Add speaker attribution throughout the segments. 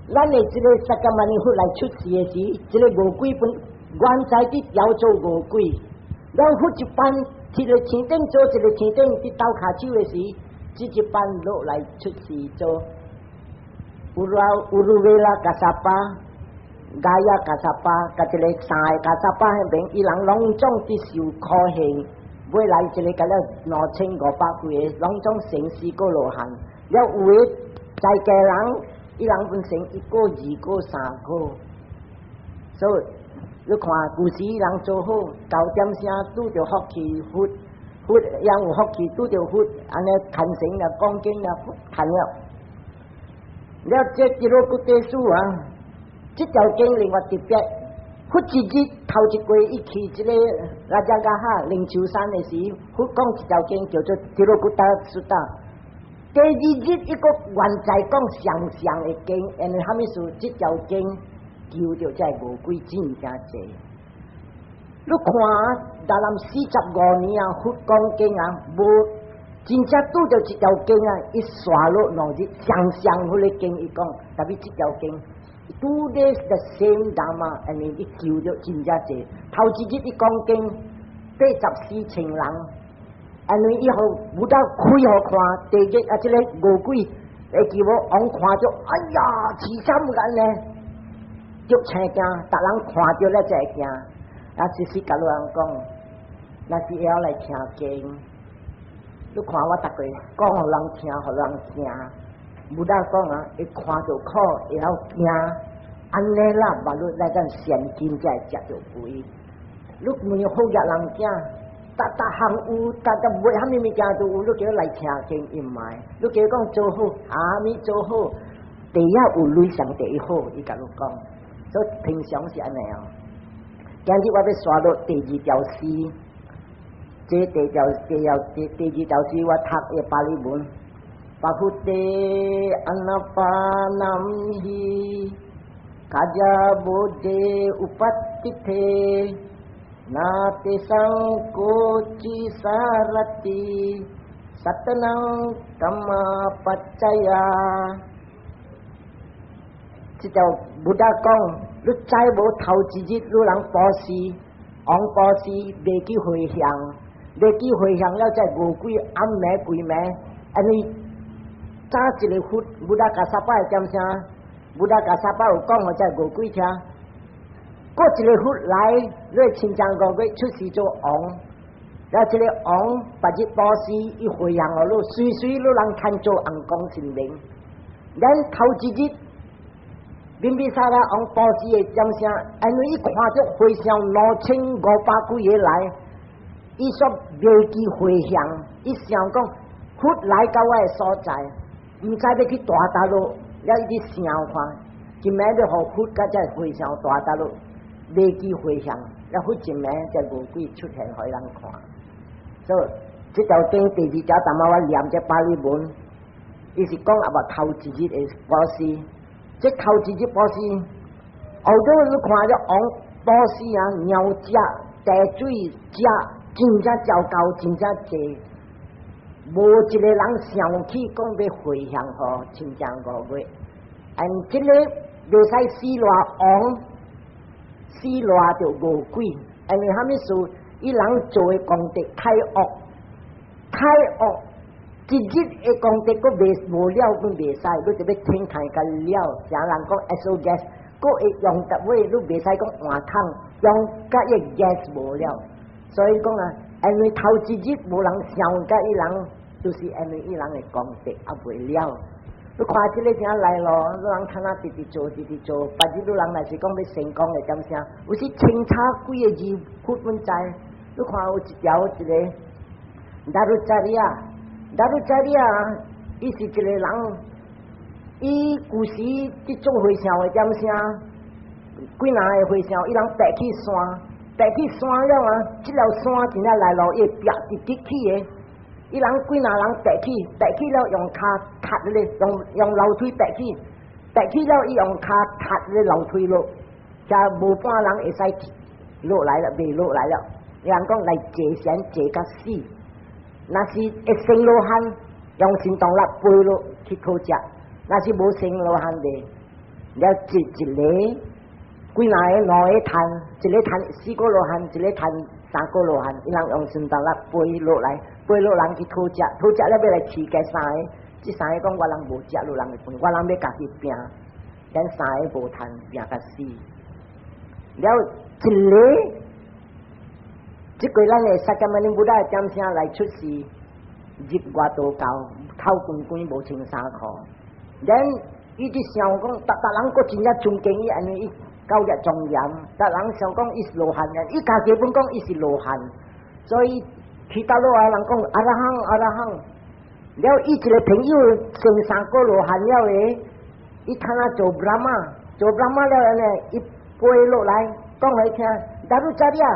Speaker 1: 咱的這個釋迦牟尼佛來出世的時，這個餓鬼本原在佇雕做餓鬼，了佛一班一個天頂做一個天頂佇鬥跤手的時，這一班落來出世做 Uruvela Kassapa、Gaya Kassapa，佮這個三个 Kassapa 彼邊，伊人攏總佇受苦刑，尾來一個佮了2500幾個，攏總成四果羅漢。了有的在家人，伊人分成一個、二個、三個，所以你看舊時人做好，九點聲拄著福氣，佛佛也有福氣，拄著佛，按呢虔誠啦、講經啦，佛看了。了這一路骨地書啊，這條經另外特別，佛一日頭一過伊去這個拉加加哈靈鷲山的時，佛講一條經叫做《Tirokutta Sutta》。第二日伊閣原在講相像的經，因為啥物事？這條經救著這餓鬼真正濟。你看，大南45年啊，佛講經啊，無真正拄著這條經啊，伊刷落2日相像彼个經伊講，特別這條經，two days the same Dhamma，因為伊救著真正濟。頭一日伊講經，84千人。因為以後無得開予看，第一啊，這個餓鬼會記無王看著，哎呀，凄慘安呢，足青驚，逐人看著了才會驚。啊，其實共你人講，若是會曉來聽經，你看我逐個講予人聽，予人驚。無得講啊，伊看著苦，會曉驚，按呢啦，目你來咱善根才會食著肥。你問好額人驚。逐逐項有，逐逐買啥物物件都有，你叫來聽經伊毋愛，你叫講做好，啥物做好，第一有鐳上第一好，伊共你講，所以平常是按呢哦。今日我欲刷落第二條詩，這第條第二第第二條詩我讀的巴利文，Pahutte ānāpānamhi khaja buddhe upaṭṭhitthe na tesaṃ koci sārati saṭṭhānaṃ kammapaccayā。這條 Buddha 講，你知無頭一日你人布施，王布施袂記迴向，袂記迴向了，才餓鬼暗暝規暝，按呢早一個佛 Buddha Kassapa 會點聲？Buddha Kassapa 有講予這餓鬼聽。過一個佛來，你親像餓鬼出世做王，了這個王別日布施伊迴向予你，隨隨你人牽做王公神明。咱頭一日，賓比薩羅王布施的點聲，因為伊看著和尚2500幾個來，伊煞袂記迴向，伊想講佛來到我的所在，毋知欲去蹛佗落，了伊佇想看，一暝欲予佛佮這和尚蹛佗落。袂記迴向，了佛一暝這餓鬼出現予人看，所以這條經第二條，淡仔我念這巴利文，伊是講阿伯頭一日的布施，這頭一日布施，後頭你看這王布施啊，鳥食、茶水食，真正糟糕，真正濟，無一個人想起講欲迴向予親像餓鬼，按這個袂使死賴王。死賴著餓鬼，因為啥物事？伊人做的功德太惡，太惡，一日的功德閣未無了，閣袂使，你就欲天看甲了。像人講 SO gas，閣會用到尾，你袂使講換桶，用甲伊 gas 無了。所以講啊，因為頭一日無人想佮伊人，就是因為伊人的功德猶未了。你看這个啥來咯？你人看啊，直直做，直直做。別日你人若是講欲成功的點聲，有時清查幾个字，佛本知。你看有一條一個 Darucariya，Darucariya，伊是一個人，伊舊時佇做和尚的點聲，幾若个和尚，伊人爬去山，爬去山了啊，這條山真正來路，伊會壁直直起的。伊人幾若人爬去，爬去了用跤踏咧，用樓梯爬去，爬去了伊用跤踏咧樓梯落，才無半人會使落來了，袂落來了。人講來坐禪坐甲死，若是會成羅漢，用神動力飛落去討食；若是無成羅漢的，了一一个幾若个兩个趁，一个趁四果羅漢，一個趁三果羅漢，伊人用神動力飛落來，飛落人去討食，討食了欲來飼這三个，這三个講我人無食予人的飯，我人欲家己拚，咱三个無趁拚甲死。了一个，這個咱的釋迦牟尼佛的點聲來出世，入外道教，頭光光無穿衫褲，咱伊佇想講，逐逐人閣真正尊敬伊，按呢伊夠遮莊嚴，逐人想講伊是羅漢，伊家己本講伊是羅漢，所以去到落來人講阿羅漢阿羅漢，了伊一個朋友成三個羅漢了的，伊通啊做 Brahma，做 Brahma 了呢，伊飛落來講予伊聽，Darucariya，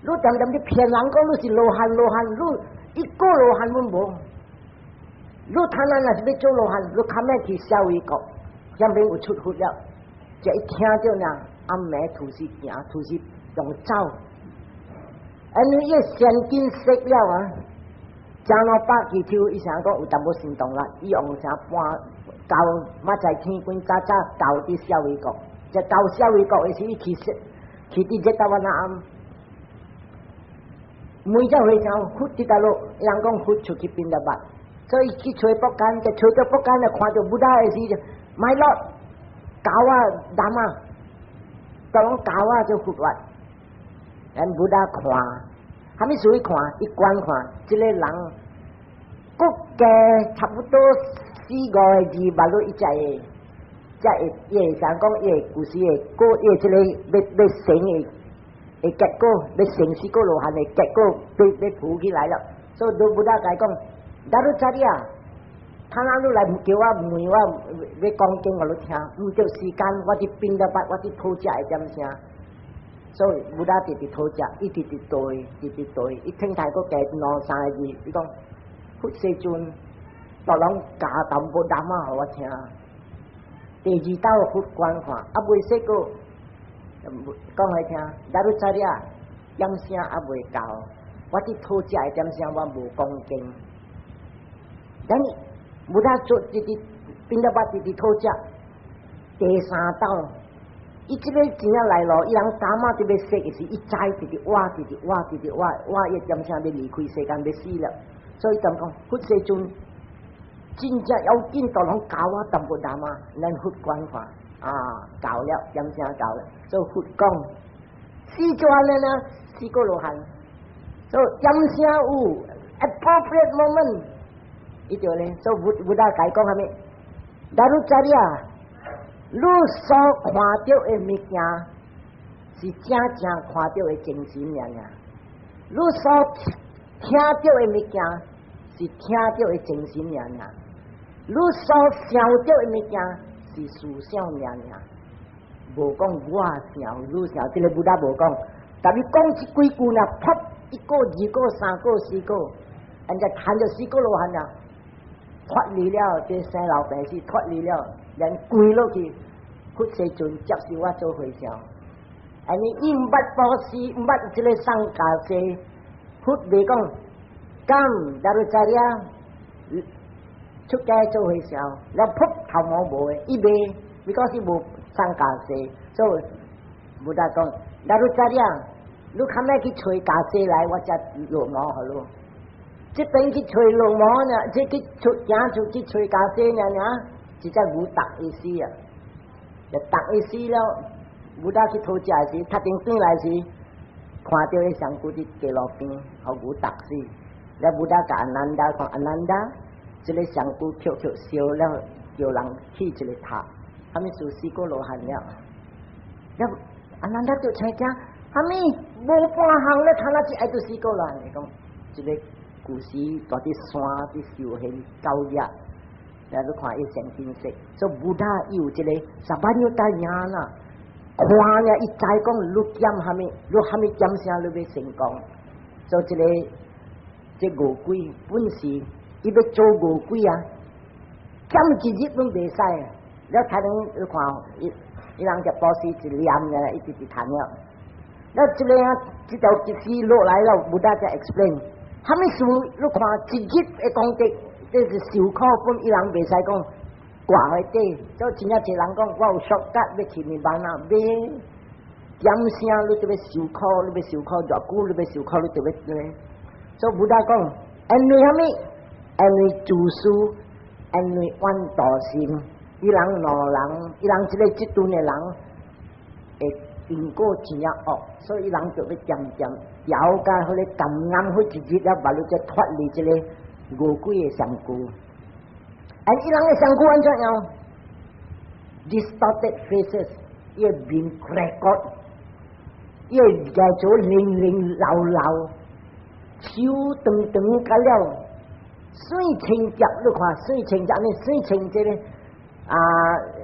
Speaker 1: 你恬恬佇騙人講你是羅漢羅漢，你一個羅漢攏無。你他那若是欲做羅漢，你較免去舍衛國，遐邊有出佛了。這一聽著呢，暗暝吐司行，吐司用走。按呢伊善根識了啊，正落百幾抽，伊想講有淡薄行動力，伊用啥搬到明仔天光早早到佇舍衛國，這到舍衛國的時，伊去去佇熱達瓦那暗。每隻和尚佛佇佗落，人講佛出去檳榔肉。所以去揣卜干，就揣著卜干就看著 Buddha 的時，My Lord，教我 Dhamma，就攏教我做佛法。咱 Buddha 看，啥物事伊看，伊觀看，這个人，閣加差不多四五个字，捌落伊才會，才會，伊會想講，伊會故事會過，伊這个欲欲成的的結果，欲成四果羅漢的結果，欲欲浮起來了。所以 Buddha 共伊講。Darucariya，他若你來叫我問我欲講經予你聽，毋著時間，我佇檳榔肉，我佇討食的點聲，所以 Buddha 直直討食，伊直直對，直直對，伊聽台閣加兩三个字，伊講佛世尊，逐攏教淡薄 Dhamma 予我聽。第二道佛觀看，猶未說過，講予伊聽，Darucariya，點聲猶未到，我佇討食的點聲，我無講經。咱 Buddha 做直直檳榔肉直直討食，第三道，伊這个真正來咯，伊人 karma 佇欲死的時，伊知直直活，直直活，直直活，活伊點聲欲離開世間欲死了，所以就講佛世尊真正要緊，都攏教我淡薄 Dhamma，咱佛觀看啊，到了點聲到了，所以佛講死就按呢呢，四果羅漢，所以點聲有 appropriate moment。伊就咧，所以 Buddha 共伊講啥物？Darucariya，你所看著的物件是正正看著的精神爾爾，你所聽著的物件是聽著的精神爾爾，你所想著的物件是思想爾爾。無講我想，你想，這个 Buddha 無講，但伊講這幾句呢，噗，一個、二個、三個、四個，人家談著四果羅漢啊。脫離了這生老病死，脫離了，連跪落去，佛世尊接受我做和尚。按呢伊毋捌布施，毋捌這个送袈裟，佛袂講，敢 Darucariya 出家做和尚，了噗頭毛無的，伊袂，because 伊無送袈裟，所以 Buddha 講，Darucariya，你較免去揣袈裟來，我才落毛予你。這邊去揣落毛呢，這去出行出去揣袈裟爾爾，一隻牛踏伊死啊！就踏伊死了，Buddha 去討食時，讀頂轉來時，看著彼上古佇街路邊，予牛踏死。了 Buddha 共阿難陀講，阿難陀，這个上古抾抾燒了，叫人起一个塔，啥物事四果羅漢了。了阿難陀就請講，啥物無半項咧，他那只愛做四果羅漢，伊講這个。舊時蹛佇山佇修行教業，來你看伊善知識，所以 Buddha 伊有這个 sabbanyuta ñāṇa，看呢伊知講你減啥物，你啥物減啥你欲成功，所以這个這餓鬼本是伊欲做餓鬼啊，減一日攏袂使，了睇你看伊伊人就布施一念呢，一直直談了，了這个啊，這條歷史落來了，Buddha 才 explain。啥物事你看一日的功德，這是受苦本伊人袂使講，掛喺底，就真正濟人講，我有 shortcut 欲去涅槃啊，欲點聲你就欲受苦，你欲受苦偌久，你欲受苦，你就欲咧。所以 Buddha 講，因為啥物？因為自私，因為怨妒心，伊人兩人，伊人這個這陣的人會因果真正惡，所以伊人就欲漸漸調甲彼個甘啱，彼一日了，把你才脫離這個餓鬼的身軀。啊！伊人的身軀按怎樣？Distorted faces，伊的面 crack，伊的額做零零老老，手長長甲了，水清潔，你看水清潔呢？水清這個啊，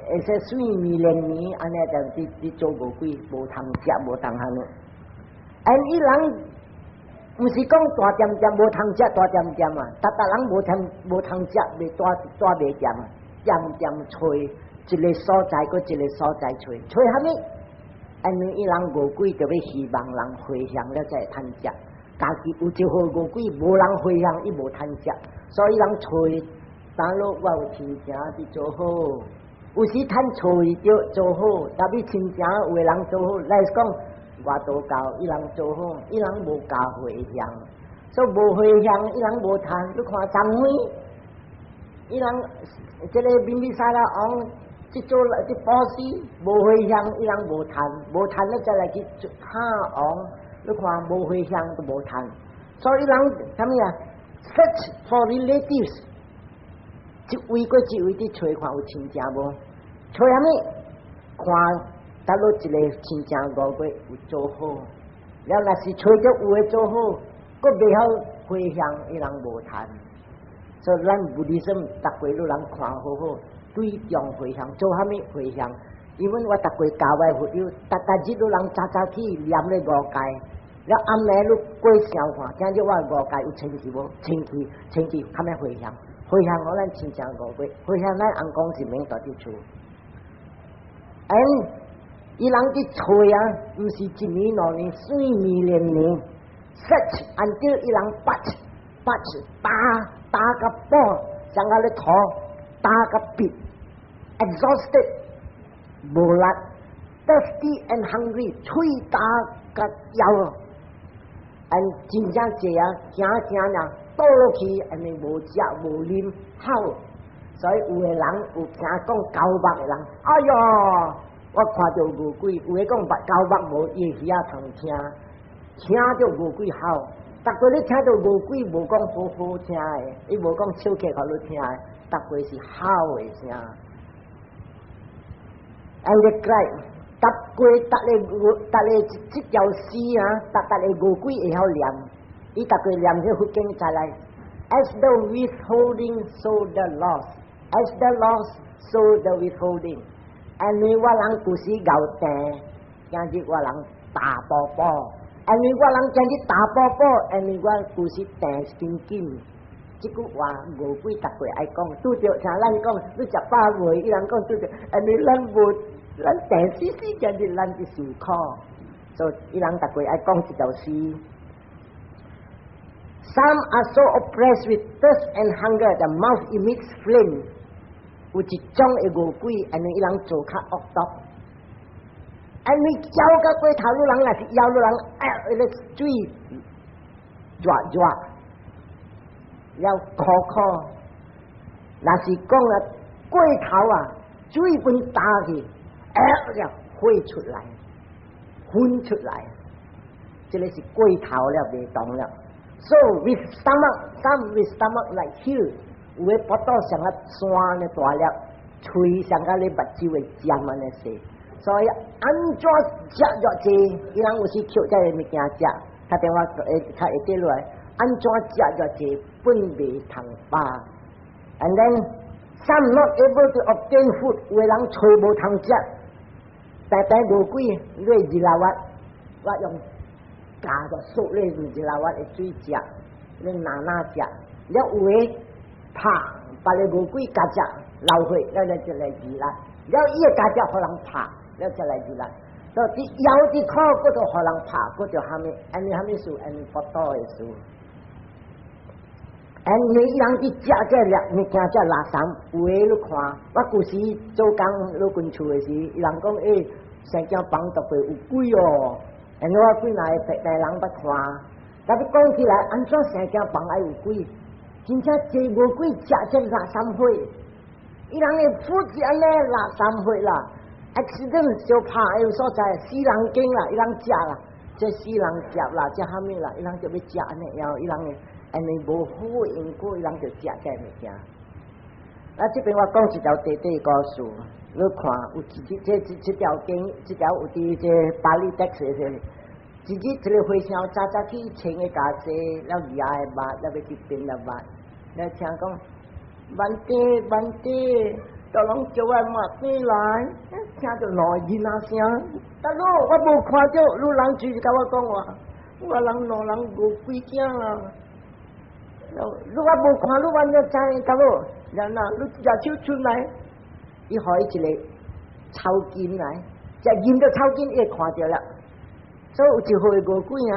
Speaker 1: 會說水面連綿，按呢就佇佇做餓鬼，無通食，無通項呢。啊！伊人毋是講大點點無通食，大點點啊！逐逐人無通無通食，袂大大袂點啊！點點揣一个所在，閣一个所在揣，揣啥物？因為伊人餓鬼就欲希望人回向了才會通食。家己有一號餓鬼，無人回向，伊無通食，所以人揣。當落我有親情佇做好，有時趁揣著做好，特別親情有的人做好，來講。我都教伊人做好，伊人無教回向，所以無回向，伊人無趁。你看張輝，伊人這个賓比沙羅王，這做這布施無回向，伊人無趁，無趁了再來去蝦王。你看無回向都無趁，所以人啥物啊？Search for relatives，一位過一位佇揣看有親情無？揣啥物？看。佗落一个親情餓鬼有做好，了若是揣著有的做好，閣袂曉回向，伊人無趁。所以咱 Buddhism 逐個都人看好好，對中回向做啥物回向？因為我逐個教我佛友，逐逐日都人早早起念咧五戒，了暗暝你過想看，今日我五戒有清氣無？清氣，清氣，較咩回向？回向我咱親情餓鬼，回向咱翁公是免蹛佇厝。And 伊人佇揣啊，毋是一年兩年，四年連年，search until 伊人 parch parch 打打個飽，像個咧塗打個癟，exhausted 無力，thirsty and hungry，喙焦甲枵，and 真正濟啊，行行啊，倒落去，因為無食無啉，吼，所以有的人有聽講狗目的人，哎喲！我看著餓鬼，有的講目狗目無，伊耳仔通聽，聽著餓鬼吼。逐個你聽著餓鬼無講好好聽的，伊無講笑起予你聽的，逐個是吼的聲。And they cry，逐個逐个逐个這條詩啊，逐逐个餓鬼會曉念，伊逐個念這佛經再來。As the withholding, so the loss; as the loss, so the withholding. 因為我人舊時𠢕碇，今日我人焦補補；因為我人今日焦補補，因為我舊時碇真緊。這句話餓鬼逐個愛講，拄著像咱講，你食飽未？伊人講拄著，因為咱無咱碇死死，今日咱佇受苦，所以伊人逐個愛講這條詩。Some are so oppressed with thirst and hunger, the mouth emits flame. 有一種的餓鬼，因為伊人做較惡毒，因為枵甲過頭，你人若是枵，你人哎，彼個水熱熱，了苦苦，若是講啊過頭啊，水分焦去，哎呀，火出來，噴出來，這個是過頭了，袂當了。So with stomach, some with stomach like hill，有的腹肚像個山呢大粒，喙像個你目睭會尖按呢細。所以按怎食偌濟，伊人有時抾這个物件食，打電話會較會跌落來。按怎食偌濟，分袂通飽。And then some not able to obtain food，有的人揣無通食，白白餓鬼，你二老我，我用加個數你二老我的水食，你拿拿食，了有的拍，別个餓鬼共食流血，了了就來二啦，了伊會共食予人拍，了才來二啦。所以佇枵佇苦，閣都予人拍，閣就蝦米？按呢蝦米事？按呢腹肚的事。你人佇食這粒物件，這垃圾，有的你看，我舊時做工老近厝的時，伊人講欸，生羹房特別有鬼哦。因為我幾若個別人捌看，特別講起來，按怎生羹房愛有鬼？真正濟無鬼食這垃圾貨，伊人的 food 是按呢垃圾貨啦，accident 相拍的所在，死人間啦，伊人食啦，這死人食啦，這蝦米啦，伊人就欲食按呢，然後伊人的。因為無好因果，伊人就食這物件。啊，這邊我講一條短短故事，你看有一日這這這條經，這條有佇這 Pali text 的，一日一個和尚早早去穿个袈裟，了蜈的襪，了欲去擯了襪，了聽講，萬地萬地，都攏叫我媽轉來，聽著兩个囡仔聲，大佬我無看著，你人就是共我講話，我人兩人無鬼囝啦。你我無看，你完全知得無？然後你舉手出來，伊予伊一个草巾來，只認著草巾，伊會看著了。所以有一歲餓鬼啊，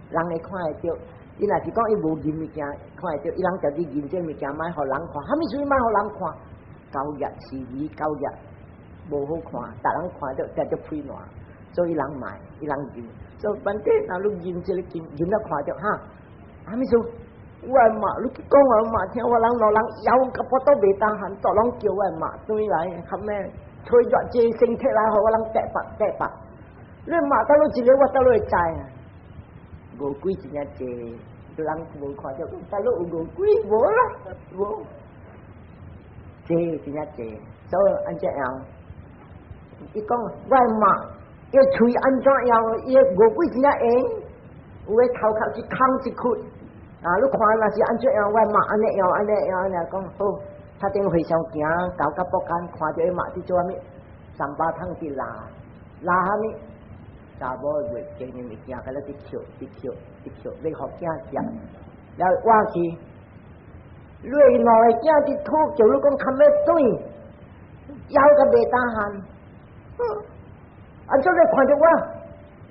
Speaker 1: 人會看會著。伊若是講伊無認物件，看會著，伊人就去認這物件，莫予人看。啥物事莫予人看？交業是魚，交業無好看，逐人看著才足屁爛，所以人莫，伊人認。所以反正若你認這个經，認了看著哈，啥物事？我媽，你去講我媽聽，我人老人枵甲腹肚袂當喊，都攏叫我媽轉來，後面吹熱這身體來，予我人趯腹趯腹。你媽倒落一个，我倒落會知啊。餓鬼真正濟，人無看著，倒落有餓鬼無啦，無。濟真正濟，所以按怎樣？伊講我媽，伊喙按怎樣？伊餓鬼真正會，有的頭殼一空一窟。啊！你看若是按怎樣，我媽按呢樣，按呢樣，按呢講好。他頂和尚行到甲北間，看著伊媽佇做啥物？三巴湯佇拉拉啥物？查某月經的物件，佮咧佇抾，佇抾，佇抾，欲予囝食。了我去，你兩个囝佇討叫你講較欲轉，枵甲袂當喊。按怎你看著我？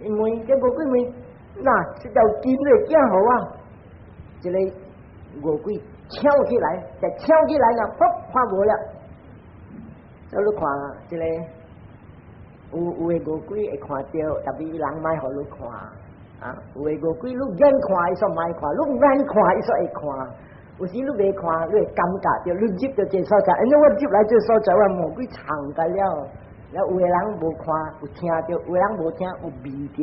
Speaker 1: 伊問這餓鬼問，那這條金的囝予我。這个餓鬼跳起來，就跳起來了，噗，看無了。所以你看，這个有有的餓鬼會看著，特別伊人莫予你看。啊，有的餓鬼你眼看伊煞莫看，你毋免看伊煞會看。有時你袂看，你會感覺著，你入著這所在，因為我入來這所在，我魔鬼藏個了。了有的人無看，有聽著；有的人無聽，有味著。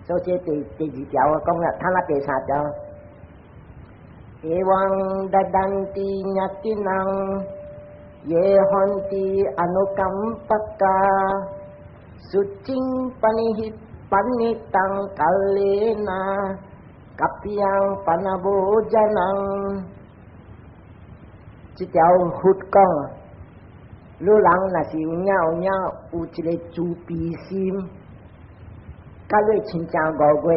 Speaker 1: 所以這第二條我講了，睇下第三條。エワンダダンティニャティナン耶漢ティアヌカンパカสุจิงปนิหิปนิตังกัลเลนะกัปยังปนโบจนัง這條佛講，你人若是有影有影有一個慈悲心，佮你親情五月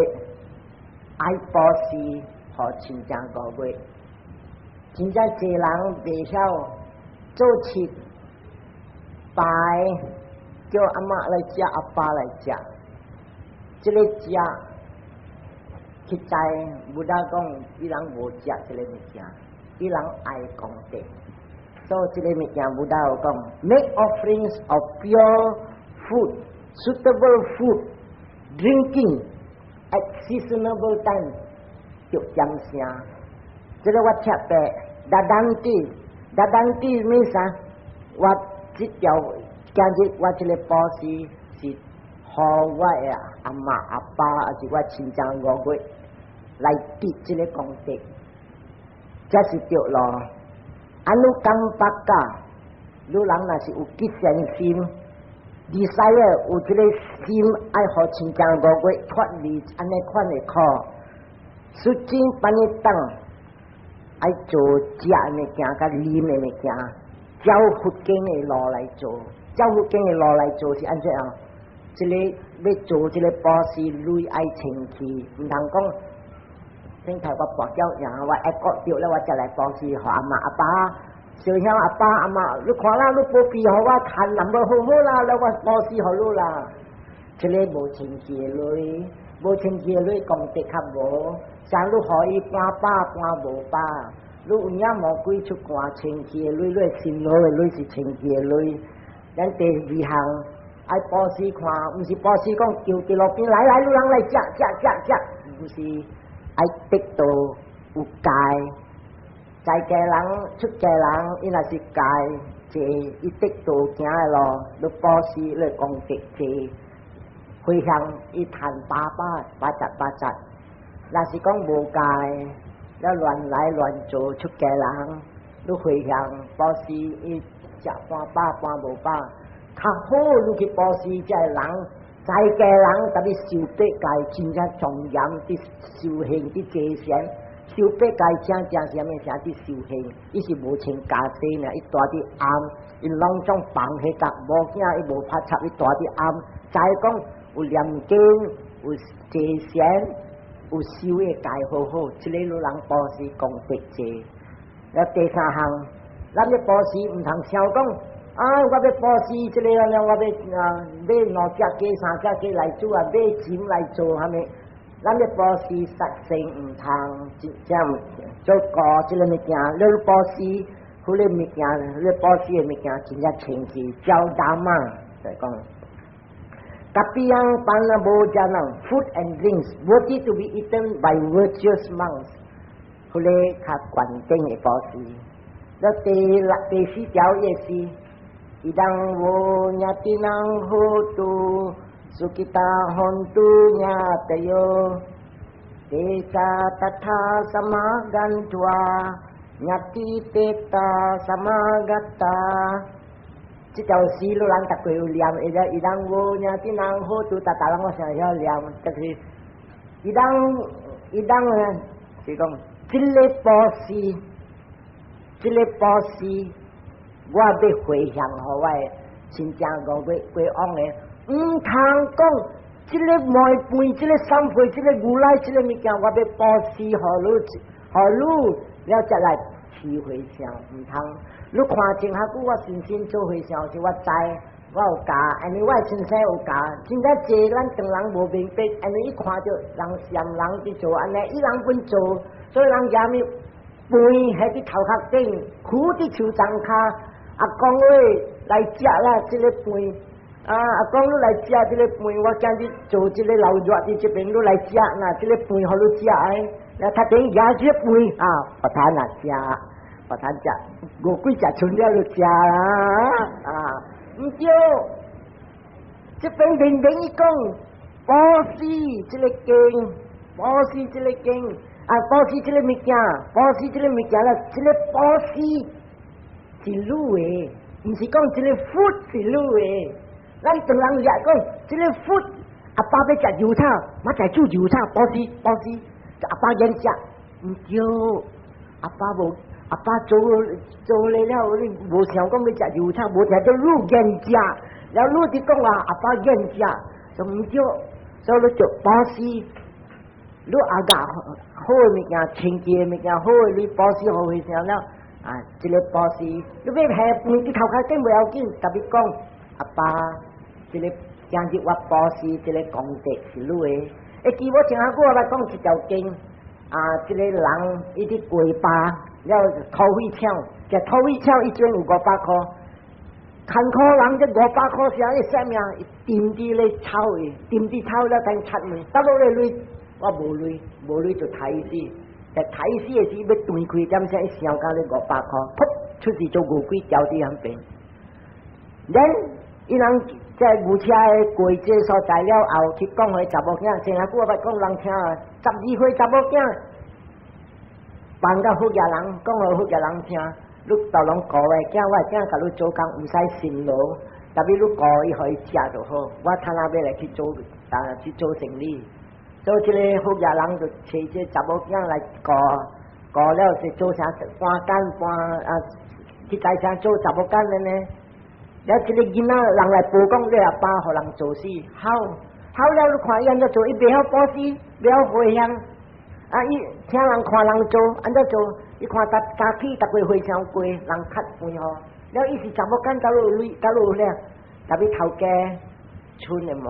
Speaker 1: 愛布施，予親情五月，真正濟人袂曉做七拜，叫阿嬤來食，阿爸來食，這个食，實在 Buddha 講，伊人無食這个物件，伊人愛功德，所以這个物件 Buddha 有講，make offerings of pure food, suitable food, drinking at seasonable time，就掌聲。這个我特別，dadanti，dadanti 咩啥？我這條今日我這个布施是予我的阿嬤阿爸，抑是我親情五月來得這个功德，這是對咯。anukampaka，你人若是有吉善心，desire 有這个心愛予親情五月脫離按呢款的苦，suciṃ paṇitaṃ 愛做食的物件，佮啉的物件，照佛經的路來做，照佛經的路來做是按怎樣？這个欲做這个布施，鐳愛清氣，毋通講頂頭我跋筊贏，我愛國著了，我才來布施予阿嬤阿爸。小兄阿爸阿嬤，你看啦，你保庇予我趁淡薄好好啦，了我布施予你啦。這个無清氣的鐳，無清氣的鐳功德較無，像你予伊半飽半無飽。你有影魔鬼出汗清氣的鐳，你辛勞的鐳是清氣的鐳。咱第二項愛布施看，毋是布施講叫佇路邊來來，你人來食食食食，毋是愛得到有戒，在家人出家人，伊若是戒戒，伊得道行的路，你布施你功德濟，回向伊趁八百八十八十。若是講無戒，了亂來亂做出家人，你回向布施伊食半飽半無飽，較好你去布施這個人，在家人特別受八戒真正莊嚴佇修行佇坐禪，受八戒正正是啥物？啥佇修行，伊是無穿袈裟爾，伊蹛佇暗，伊攏總放彼個無囝，伊無拍插，伊蹛佇暗，知講有念經，有坐禪，有修的戒好好，這個你人布施功德濟。了第三項，咱咧布施毋通想講，啊，我欲布施這個了，我欲啊買兩隻雞、三隻雞來煮啊，買錢來做蝦米？咱咧布施殺生毋通，真正做過這個物件，你布施，彼個物件，你布施的物件真正清氣，叫達嘛，就講。Kapiyang pana bhojanam, food and drinks worthy to be eaten by virtuous monks，彼個較懸頂的布施。了第六、第四條也是，idam vo ñātinam hotu sukhita hontu ñātayo te ca tatha samāgantva ñāti petta samāgata。這條詩你人逐個有念，伊個 idam vo ñātinam hotu，逐逐人我想曉念，就是 idam idam 呢，是講這個布施，這個布施，我欲回向予我的親情五月過往的，毋通講這個糜飯，這個三杯，這個牛奶，這個物件，我欲布施予你，予你了才來起回向，毋通。你看前較久，我先生做回向時，我知我有教，因為我的先生有教，真正濟咱唐人無明白，因為伊看著人上人佇做按呢，伊人本做，所以人舉物飯彼佇頭殼頂，苦佇樹叢跤，阿公喂來食啦，這個飯，啊阿公你來食這個飯，我今日做這個老熱佇這邊，你來食，那這個飯予你食的，來頭頂舉這個飯啊，佛壇啊食。把他食，五幾隻春了就食啦，啊，毋對，這邊明明伊講，布施這個經，布施這個經，啊，布施這個物件，布施這個物件啦，這個布施是你的，毋是講這個 food 是你的，咱唐人掠講這個 food，阿爸欲食油炒，嘛在煮油炒，布施布施，阿爸免食，毋對，阿爸無。阿爸做做了了，你無想講欲食油炒，無聽著你願食，了你佇講話阿爸願食，就毋對，所以你做布施，你阿個好的物件，清潔的物件，好的你布施予回向了，啊，這個布施，你欲下飯佇頭殼頂無要緊，特別講阿爸，這個今日我布施，這個功德是你的。會記我前下久我來講一條經，啊，這個人伊佇過巴。了土匪搶，這土匪搶伊陣有五百箍，艱苦人這五百箍是按啥物啊？伊沉佇咧草的，沉佇草了等出門，得落咧鐳，我無鐳，無鐳就刣死。在刣死的時欲斷開點聲，伊想到咧五百箍，噗出去做牛鬼掉佇遐邊。咱伊人在牛車的過這所在了後，去講予查某囝，前下久我捌講人聽啊，12歲查某囝。辦甲好額人，講予好額人聽，你逐攏顧的囝，我的囝共你做工，毋使辛勞，特別你顧伊，予伊食就好。我趁仔欲來去做，啊去做生理。所以這個好額人就揣這查某囝來顧，顧了是做啥搬工搬啊，去街上做查某囝的呢。了這個囡仔人來報講，你阿爸予人做死，好，好了你看伊按怎做，伊袂曉布施，袂曉回向。啊！伊聽人看人做，按怎做？伊看逐早起逐個回向過，人較飯予。了伊是查某囝，倒落鐳，倒落了，特別頭家剩的糜，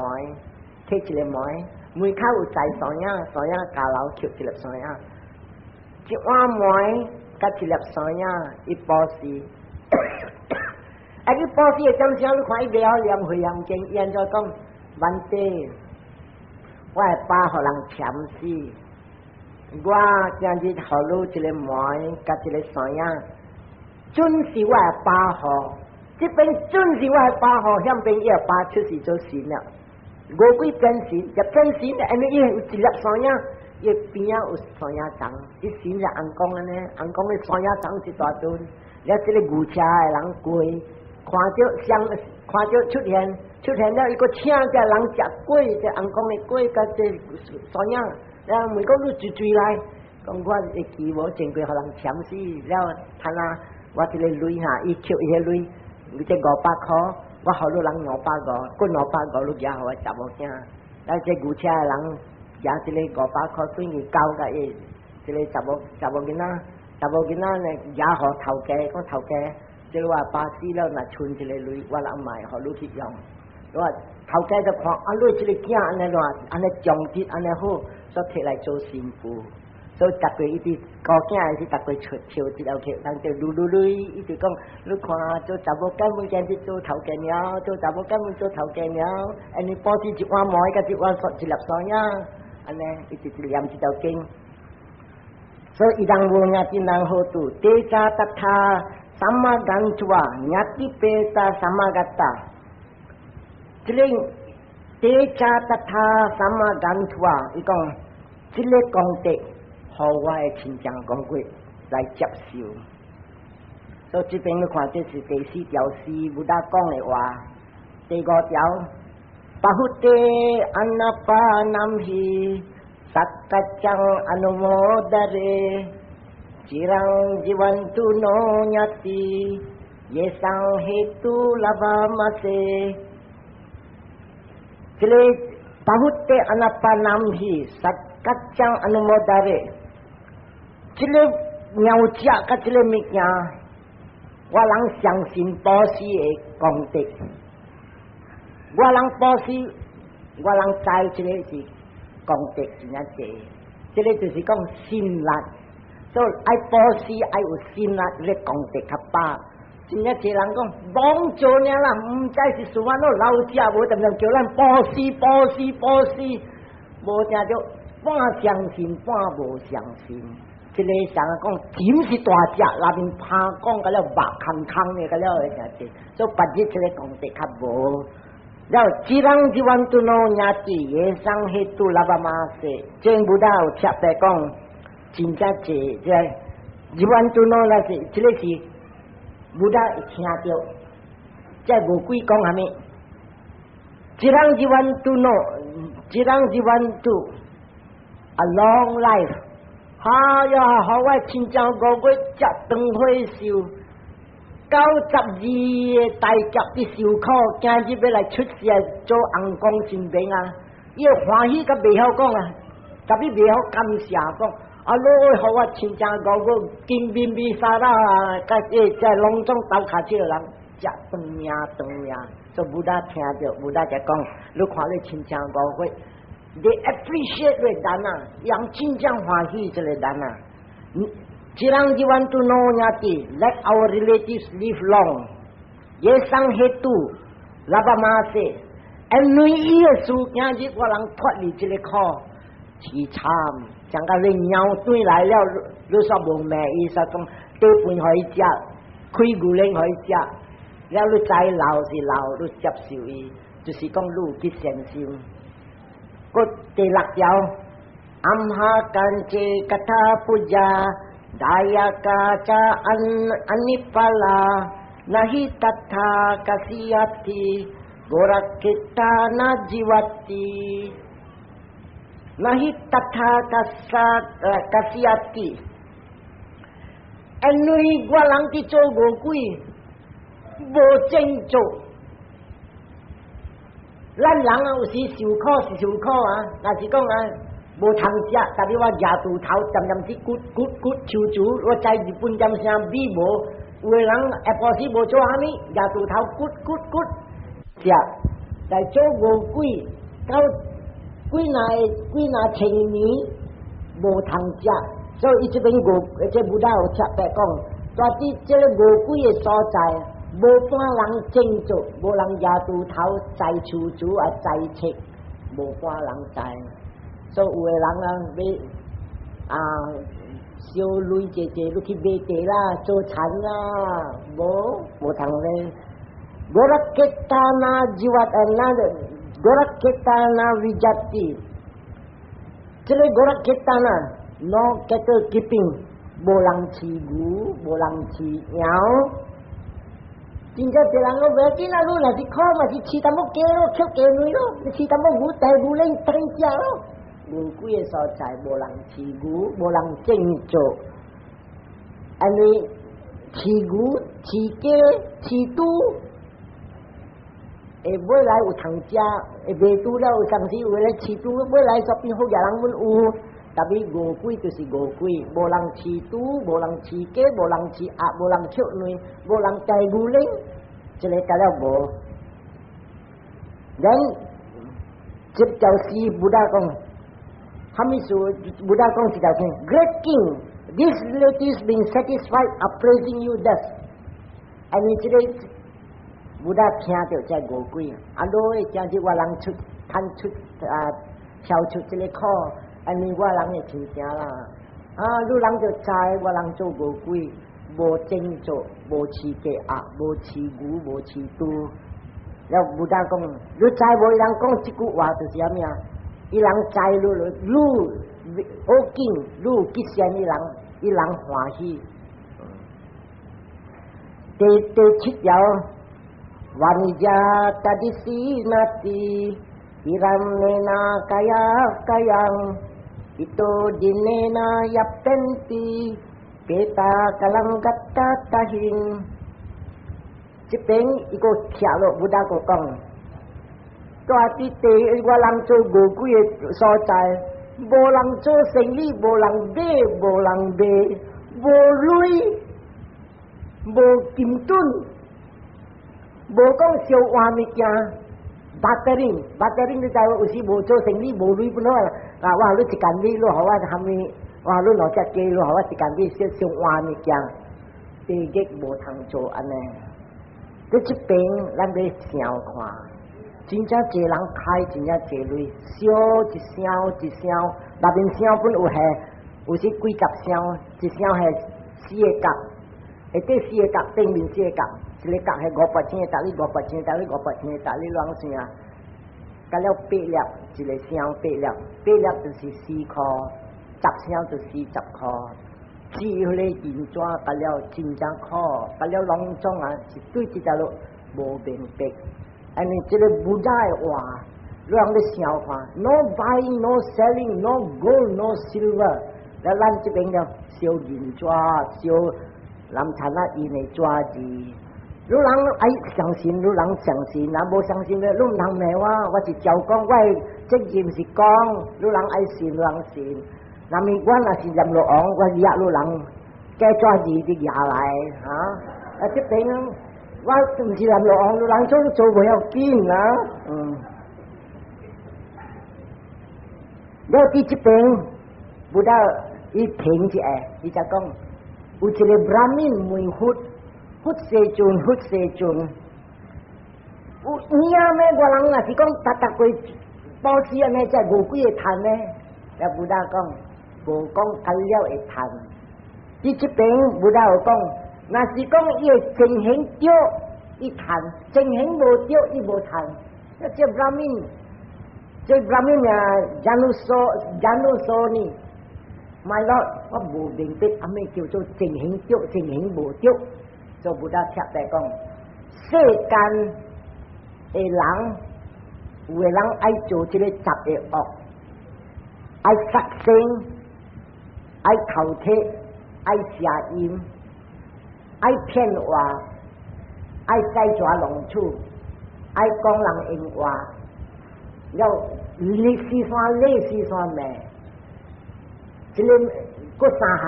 Speaker 1: 摕一個糜，門口有栽山仔，山仔交樓抾一粒山仔，一碗糜，佮一粒山仔，伊布施。啊，伊布施的點聲，你看伊袂曉念華嚴經，伊按怎講？Bhante，我的飽予人澀死，我今日予你一个糜佮一个山仔，準是我的飽予。這邊準是我的飽予，向邊伊的飽出世做神了。餓鬼變神，一變神，因為伊有一粒山仔，伊邊仔有山仔欉，伊神是尪公按呢，尪公的山仔欉一大陣，了這个牛車的人過，看著相，看著出現，出現了，伊閣請這人食粿，這尪公的粿佮這山仔，了問講你隨隨來，講我會記無前過予人澀死，了趁啊，我這個鐳哈，伊抾伊个鐳，這500箍。我予你人550，閣五百五你寄予我查某囝，了這牛車的人舉這个五百箍轉去交共伊，這个查某囡仔，查某囡仔呢舉予頭家，講頭家，這個我爸死了，若剩一个鐳，我人嘛會予你去用。我頭家就看，啊，你這个囝按呢亂，按呢忠直，按呢好，所以提來做新婦。所以逐個伊直顧囝是逐個出笑一條去，人就嚕嚕嚕，伊就講，你看做查某根本簡直做頭家了，做查某根本做頭家了，按呢布施一碗糜佮一碗一粒山仔，按呢伊直直念這條經。所以伊人無影真人好拄，te ca tatha samāganttvā ñātipetā samāgatā。這个 te ca tatha samāganttvā，伊講這个功德，予我的親像講過來接受。所以這邊你看，這是第四條詩 Buddha 講的話。第五條，pahutte anappanamhi sakkaccaṃ anumodare ciraṃ jīvantu no ñāti yesaṃ hetu labhamase。這个 pahutte anappanamhi sakkaccaṃ anumodare，這个貓食佮這个物件，我人相信布施的功德。我人布施，我人知這个是功德真正濟。這个就是講心力，所以愛布施愛有心力，你功德較飽。真正濟人講罔做爾啦，毋知是事安怎老食無，定定叫咱布施布施布施，無聽著半相信半無相信。這个啥講，真是大隻，內面拍講甲了目空空的，甲了會誠濟，所以別日這个功德較無。了，ciraṃ jīvantu no ñāti yesaṃ hetu labhamase，這 Buddha 有特別講，真正濟，這 jīvantu no 那是，這个是 Buddha 會聽著，這餓鬼講啥物？ciraṃ jīvantu no，ciraṃ jīvantu，a long life。哎呀，予我親像餓鬼食長歲壽，92個大劫佇受苦，今日欲來出世做尪公神明啊！伊歡喜甲袂曉講啊，特別袂曉感謝講，啊，你予我親像餓鬼金賓比沙拉啊，佮這攏總鬥跤手人食長命長命，所以 Buddha 聽著，Buddha 就講，你看你親像餓鬼。They appreciate 這 dāna，人真正歡喜這個 dāna。Ciraṃ jīvantu no ñāti，let our relatives live long。Yesaṃ hetu labhamase，因為伊的事，今日我人脫離這个苦，淒慘。像甲你貓轉來了，你煞無罵伊，煞講倒飯予伊食，開牛奶予伊食，了你知老是老，你接受伊，就是講你有去善心。閣第六條，Amhakañce kathā pujjā dāyakā ca anippalā nahi tathā kasiyatthi gorakkhitā na jīvatti nahi tathā kasiyatthi，因為我人佇做餓鬼，無正做。咱人啊，有時受苦是受苦啊，若是講啊，無通食，特別我舉鋤頭，恬恬去骨骨骨手鑄，我知日本點聲米無，有的人下晡時無做啥物，舉鋤頭骨骨骨食，來做餓鬼，到幾若幾若千年無通食，所以伊這邊餓，這 Buddha 有特別講，在佇這个餓鬼的所在，無半人種作，無人舉鋤頭栽樹子啊栽冊，無半人知。所以有的人啊，欲啊燒鐳濟濟，你去買地啦，做田啦，無無通咧。Gorakkhettā na jivaṭ na gorakkhettā na vijjati，這个 gorakkhettā na no cattle keeping，無人飼牛，無人飼羊。真正濟人講袂要緊啦，你若是苦嘛是飼淡薄雞咯，抾雞卵咯，你飼淡薄牛，帶牛奶當食咯。餓鬼的所在，無人飼牛，無人種作，按呢飼牛、飼雞、飼豬，會尾來有通食，會賣豬了有當時有咧飼豬，尾來煞變好額人阮有。特別餓鬼就是餓鬼，無人飼豬，無人飼雞，無人飼鴨，無人抾卵，無人帶牛奶，這个甲了無。咱這條詩 Buddha 講，蝦米事？Buddha 講一條聽，Great King，these relatives being satisfied are praising you thus。按呢這个 Buddha 聽著這餓鬼，啊，攞會聽這我人出趁出啊，跳出這个苦。按呢我人會聽聽啦，啊，你人就知我人做餓鬼，無種作，無飼雞鴨，無飼牛，無飼豬。了 Buddha 講，你知無？伊人講這句話就是啥物啊？伊人知你，你好景，你有吉善伊人，伊人歡喜。第七條，Vāṇijjā taddisī natthi hiraññena kāya kayaṃ ito dinena yappenti peta kalaṃ gatta tahiṃ。這邊一個徛落，Buddha 閣講，蹛佇地我人做餓鬼的所在，無人做生意，無人買，無人賣，無鐳，無金盾，無講相換物件，bartering，bartering 你知無？有時無做生意，無鐳本好啊！我予你一工米，你予我蝦米？我予你兩隻雞，你予我一工米，相相換物件，地獄無通做按呢。佇這邊咱欲想看，真正濟人開真正濟鐳，燒一箱一箱，內面箱本有下，有時幾十箱，一箱係四個角，下底四個角，頂面四個角，一個角係500錢的，逐日500錢，逐日500錢，逐日亂算啊！甲了八粒，一个箱八粒，八粒就是4箍，10箱就40箍。至於彼个銀紙，甲了真正苦，甲了攏總啊，是對這條路無明白。按呢這个 Buddha 的話，你通咧想看，no buying, no selling, no gold, no silver。了咱這邊了燒銀紙，燒南田啊，伊的紙字。你人愛相信，你人相信，若無相信咧，你毋通罵我，我是照講，我的責任是講，你人愛信，你人信。那麼我若是閻羅王，我掠你人假紙字佇舉來，哈？啊，這邊我毋是閻羅王，你人做做袂要緊啊，嗯。了佇這邊，Buddha 伊停一下，伊才講，有一个 Brahmin 問佛，佛世尊，佛世尊，有影咩？我人若是講逐逐過布施按呢，才餓鬼會趁呢？了 Buddha 講，無講甲了會趁。佇這邊 Buddha 有講，若是講伊的情形對，伊趁；情形無對，伊無趁。這 Brahmin，這 Brahmin 名 Janusoni，My Lord，我無明白啥物叫做情形對，情形無對。所以 Buddha 特別講，世間的人，有的人愛做這個十個惡，愛殺生，愛偷竊，愛邪淫，愛騙話，愛宰蛇弄鼠，愛講人閒話，了你四山你四山命，這个閣三項，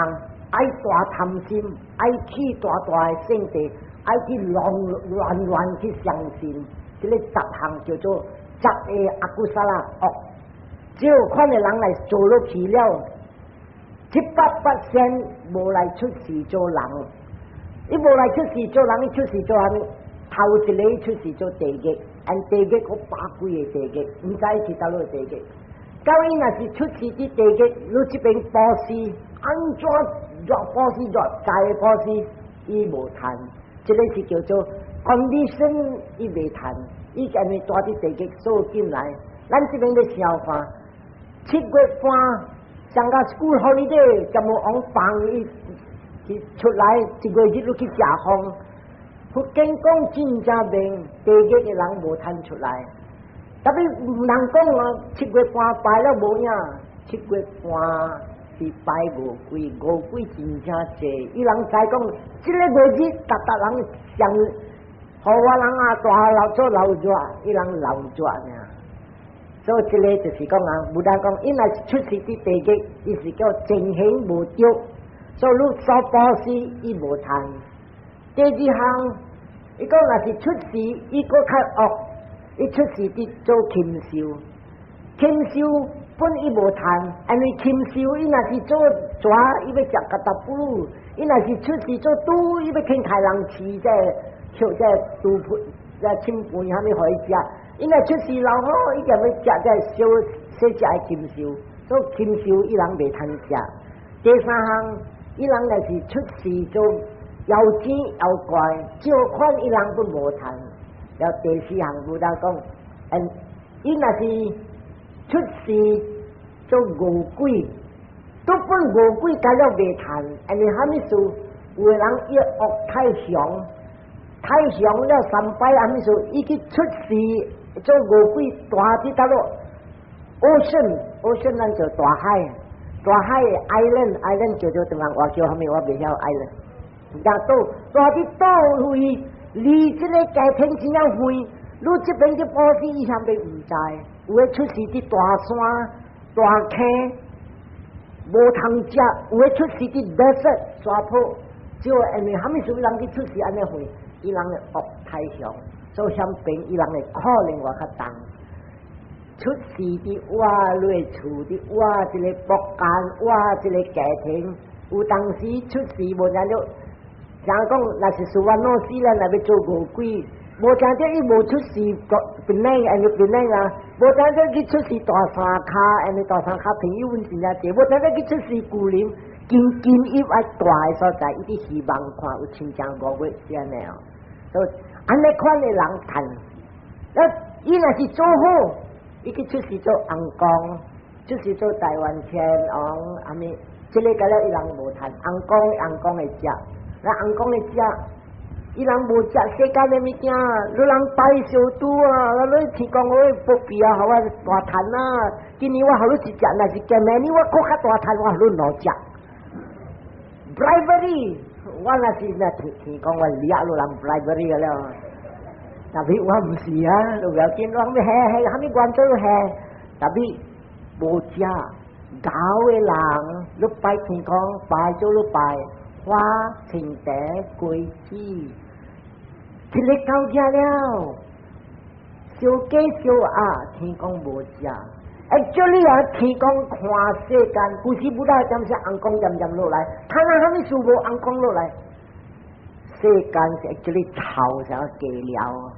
Speaker 1: 愛大貪心，愛起大大的聖地，愛去亂亂亂去相信，這个十項叫做十个 akusala 惡，這款的人來做落去了， 100% 無來出世做人，伊無來出世做人，伊出世做啥物？頭一个出世做地獄，按地獄閣百幾个地獄，毋知是佗落地獄。到伊若是出世佇地獄，你這邊布施，按怎熱布施熱大布施，伊無趁。這个是叫做 condition，伊袂趁，伊因為住佇地獄數進來。咱這邊咧想看，7月半上個 school holiday 就無往放伊去出來，一月日去食風。福建講真正明，地獄的人無趁出來。特別人講啊，七月半拜了無影，七月半是拜餓鬼，餓鬼真正濟。伊人知講，這个月日，逐逐人上，予我人啊大老做老熱，伊人老熱爾。所以這个就是講啊，Buddha 講，伊若是出世佇地獄，伊是叫前行無著，所以你做布施伊無趁。第二項，伊講若是出世，伊閣較惡，伊出世佇做禽獸，禽獸本伊無趁，因為禽獸伊若是做蛇，伊欲食甲達布；伊若是出世做豬，伊欲牽開人飼這抾這豬皮、這青肥啥物予伊食。伊若出世老虎，伊就欲食這小細隻的禽獸，所以禽獸伊人袂通食。第三項，伊人若是出世做妖精妖怪，照款伊人都無趁。了第四項，Buddha 講，伊若是出世做餓鬼，都本餓鬼甲了袂趁，因為啥物事？有的人伊惡太強，太強了三擺，啥物事？伊去出世做餓鬼，大佇佗落 ocean，ocean 咱叫大海，大海 island，island 叫做中國話叫啥物？我袂曉 island。若島，大佇島位，離這个家庭真正遠，你這邊去布施，伊啥物毋知。有的出世佇大山、大坑，無通食；有的出世佇 desert 沙坡，就因為啥物事人去出世按呢遠，伊人的惡太強，所以相比伊人的可能會較重。出世佇我類厝佇我這个國間，我這个家庭，有當時出世無聽著，像講若是蘇萬老師咱若欲做餓鬼，無聽著伊無出世國檳榔，按呢檳榔啊，無聽著去出世大山跤，按呢大山跤朋友阮真正濟，無聽著去出世舊林，金金葉愛大的所在，伊佇希望看有親像五月是按呢哦，所以按呢款的人趁，那伊若是做好，伊去出世做尪公，出世做台灣天王，啥物？這个甲了伊人無趁，尪公尪公會食，那尪公會食，伊人無食世間的物件，你人拜燒豬啊，你天公我保庇啊，予我大趁啊！今年我予你一隻，若是今年我閣較大趁，我予你兩隻。Bribery，我若是那天天公我掠你人 bribery 了。特別我毋是啊，都不要緊，我欲下下，啥物關都下。特別無食𠢕的人，你拜天公，拜做你拜花青茶果子，這个到遮了，燒雞燒鴨，天公無食。哎，這裡啊，天公看世間，古時 Buddha 點是尪公漸漸落來，看啊，啥物事無尪公落來？世間是這裡臭啥雞了，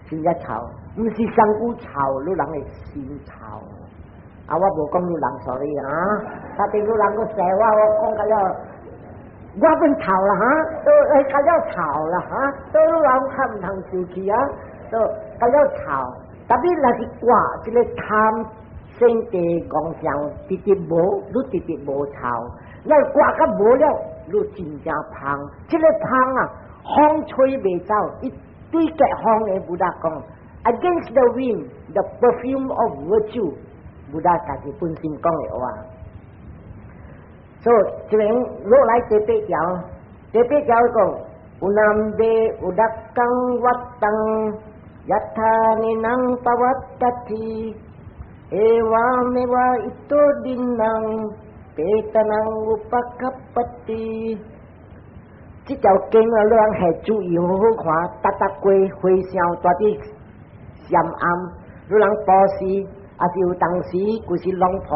Speaker 1: 真正臭，毋是身軀臭，你人的心臭。啊，我無講你人 sorry 啊，他對你人閣說我，我講甲了，我變臭啦哈，都會甲了臭啦哈，都你人較毋通生氣啊，都甲了臭。特別若是掛這个貪嗔痴妄想，直直無，你直直無臭。咱掛較無了，你真正芳。這个芳啊，風吹袂走，伊對逆風的 Buddha 講，against the wind，the perfume of virtue，Buddha 家己本身講的話。所以這邊落來第八條，第八條講，Unambe udakkaṃ vattaṃ yathā ninaṃ pavattati evameva ito dhinnaṃ petanaṃ upakappati。這條經啊，你人係注意好好看，逐逐過回向蹛佇禪庵，你人布施，抑是有當時規時攏鋪，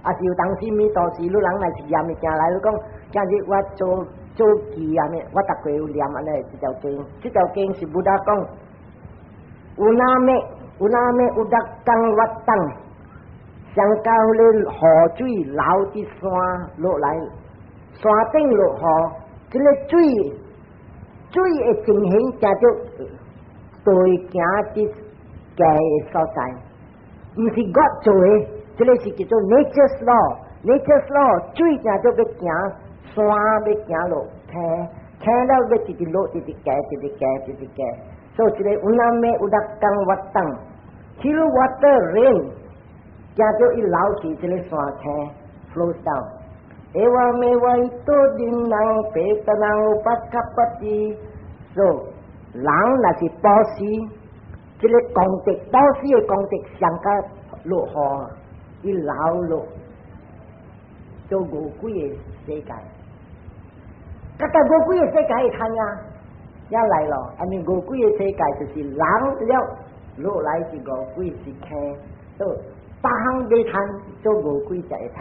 Speaker 1: 啊是有當時物到時，你人若是念物件來，你講今日我做做記啊咩，我逐個有念按呢這條經，這條經是 Buddha 講，uname uname udakaṃ vattaṃ，上到咧雨水流佇山落來，山頂落雨，這個水水的情形叫做對行佇低的所在，毋是我做的，這個是叫做 nature's law。nature's law 水行做欲行山欲行落溪，溪了欲直直落，直直加，直直加，直直加。所以這個 uname udakaṃ vattaṃ，till water rain，行做伊流去這個山溪 flows down。Eva meva ito dinnam petanaṃ upakkhapati。So 人若是布施，這個功德布施的功德上甲落雨，伊流落做餓鬼的世界。甲到餓鬼的世界會趁啊，也來咯。按呢餓鬼的世界就是人了落來是餓鬼是坑，所以逐項袂趁，做餓鬼才會趁。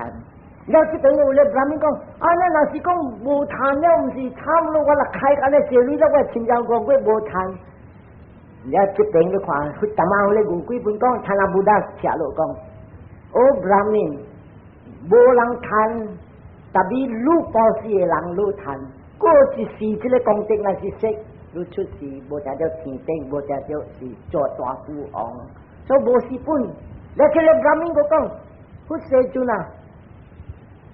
Speaker 1: 了這邊有咧 Brahmin 講，啊，咱若是講無趁了，毋是慘咯，我若開按呢坐鐳了，我親像餓鬼無趁。了這邊你看，彼淡仔咧餓鬼本講，聽阿 Buddha 徛落講，哦，Brahmin，無人趁，tapi 汝布施的人汝趁，過一世這個功德若是說，汝出世無定著天頂，無定著是做大富翁，所以無蝕本。了這個 Brahmin 閣講，佛世尊啊！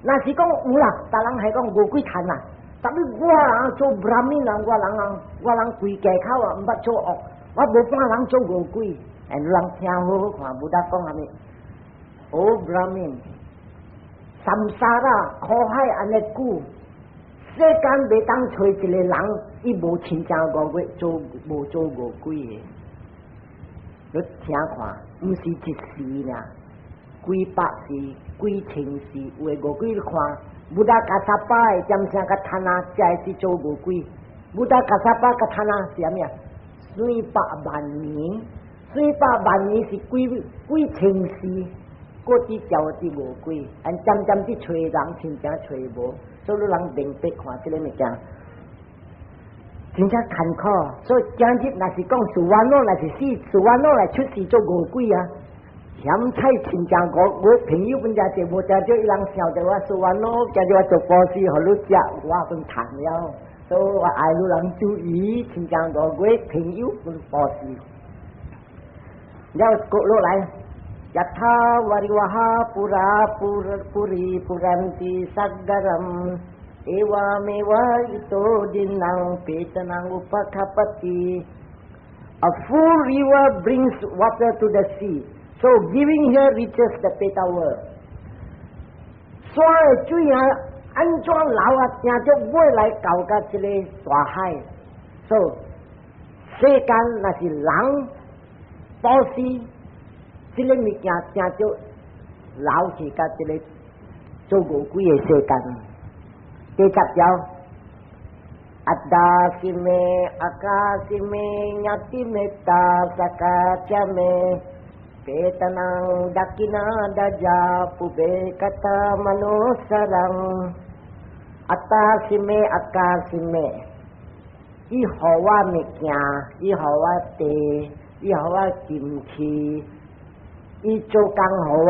Speaker 1: 若是講有啦，逐人係講餓鬼趁啊。tapi 我人做 Brahmin 人，我人啊，我人規家口啊，毋捌做惡，我無半人做餓鬼。欸，人聽好好看，Buddha 講啥物？哦，Brahmin，samsara 苦海按呢久，世間袂當揣一個人，伊無親像餓鬼做無做餓鬼的。你聽看，毋是一時爾。幾百世、幾千世，有的餓鬼你看，Buddha Kassapa 的點聲佮趁啊，才會去做餓鬼。Buddha Kassapa 佮趁啊是啥物啊？四百萬年，四百萬年是幾幾千世，閣佇叫佇餓鬼，按漸漸佇揣人，親像揣無，所以你人明白看這個物件，真正艱苦。所以今日若是講 Suvanno，若是死 Suvanno 來出世做餓鬼啊！嫌菜親像我，我朋友本遮濟，無定著伊人想著我 Suvanno，今日我做布施，予汝食，我本趁了，所以我愛汝人注意，親像我我朋友本布施。了閣落來，yatha varivaha pura puri puranti sagaram eva meva ito dinnam petanaṃ upakkhapati。A full river brings water to the sea. So giving here reaches the peta world。山的水啊，按怎流啊，定著尾來到佮這個大海。所以世間若是人布施，這個物件定著流去佮這個做餓鬼的世間。第十條，atthasi me akasi me ñātimetta sakacca me petanaṃ dakkhinādaja pubbekata manussaraṃ atthasi me akasi me，伊予我物件，伊予我地，伊予我金器，伊做工予我，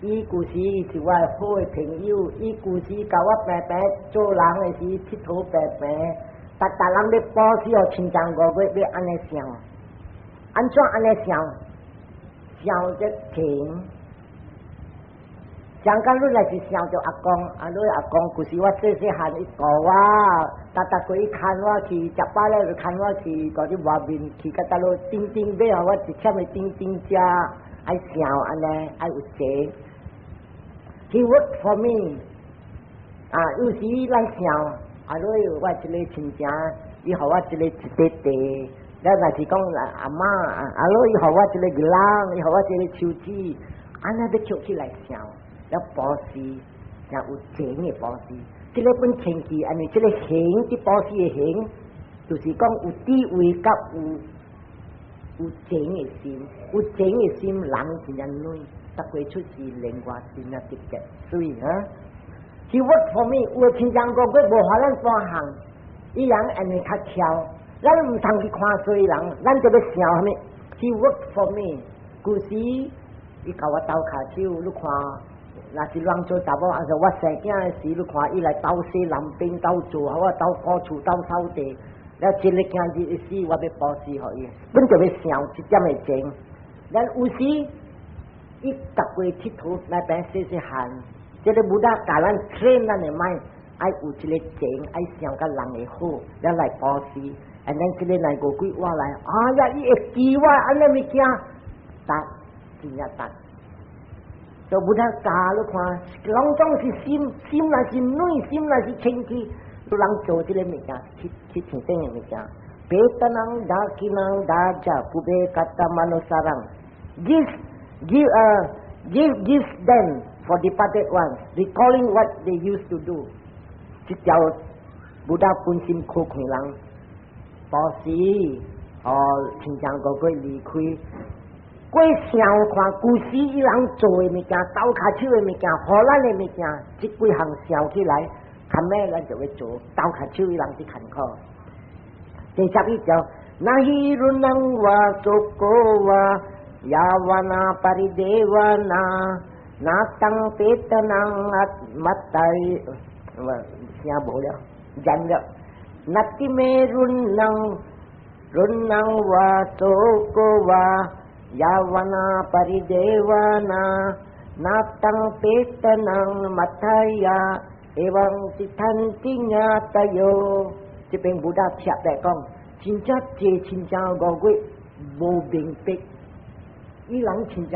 Speaker 1: 伊舊時是我的好的朋友，伊舊時共我平平做人的時，𨑨迌平平，逐逐人咧布施予親像五月欲按呢想，按怎按呢想？想著停。想講你若是想著阿公，啊你阿公舊時我細細漢伊顧我，逐逐過伊牽我去食飽了就牽我去嗰啲外面去甲佗落叮叮買予我一屔的叮叮食，愛想按呢，愛有錢。He work for me。啊，有時咱想，啊你我一個親情，伊予我一個一塊地，了若是講阿嬤，啊你伊予我一個囡仔，伊予我一個手指，按呢欲捡起來想。了布施，才有錢的布施。這個本清氣，按呢這個行佇布施的行，就是講有智慧佮有有錢的心，有錢的心人真正軟。逐個出世另外真正特別水啊！He work for me，有的親像五月無予咱半項，伊人按呢較巧，咱毋通去看衰人，咱就欲想啥物？He work for me，舊時伊共我鬥跤手，你看，若是亂做查某，還是我生囝的時，你看伊來鬥洗南邊鬥做，我鬥顧厝鬥掃地，了一个囝兒一死，我欲布施予伊，阮就欲想這點的情。咱有時伊逐過𨑨迌來邊細細漢，這个 Buddha 教咱 train 咱的 mind，愛有這个情，愛想佮人的好，了來布施。and then 這个來五鬼我來，哎呀，伊會記我按呢物件，值真正值。就 Buddha 教你看，攏總是心，心若是軟，心若是清氣，都人做這个物件，去去天頂的物件。Petanam dakkhinam dajja pubbekata manussaraṃ. Give, give, give, give them for departed ones, recalling what they used to do. 這條 Buddha 本身苦看人，布施，哦，親像五月離開，過想看舊時伊人做的物件，鬥跤手的物件，予咱的物件，這幾項想起來，較尾咱就欲做鬥跤手伊人佇艱苦。第十一條，nahi ruṇṇaṃ vā soko vā yāvanā paridevanā nataṃ petanaṃ matthayyā 聲無了，厭了。Natthi me ruṇṇaṃ ruṇṇaṃ vā soko vā yāvanā paridevanā nataṃ petanaṃ matthayyā evaṃ tiṭṭhanti ñātayo。這邊 Buddha 特別講，真正這親像五月無明白，伊人親像。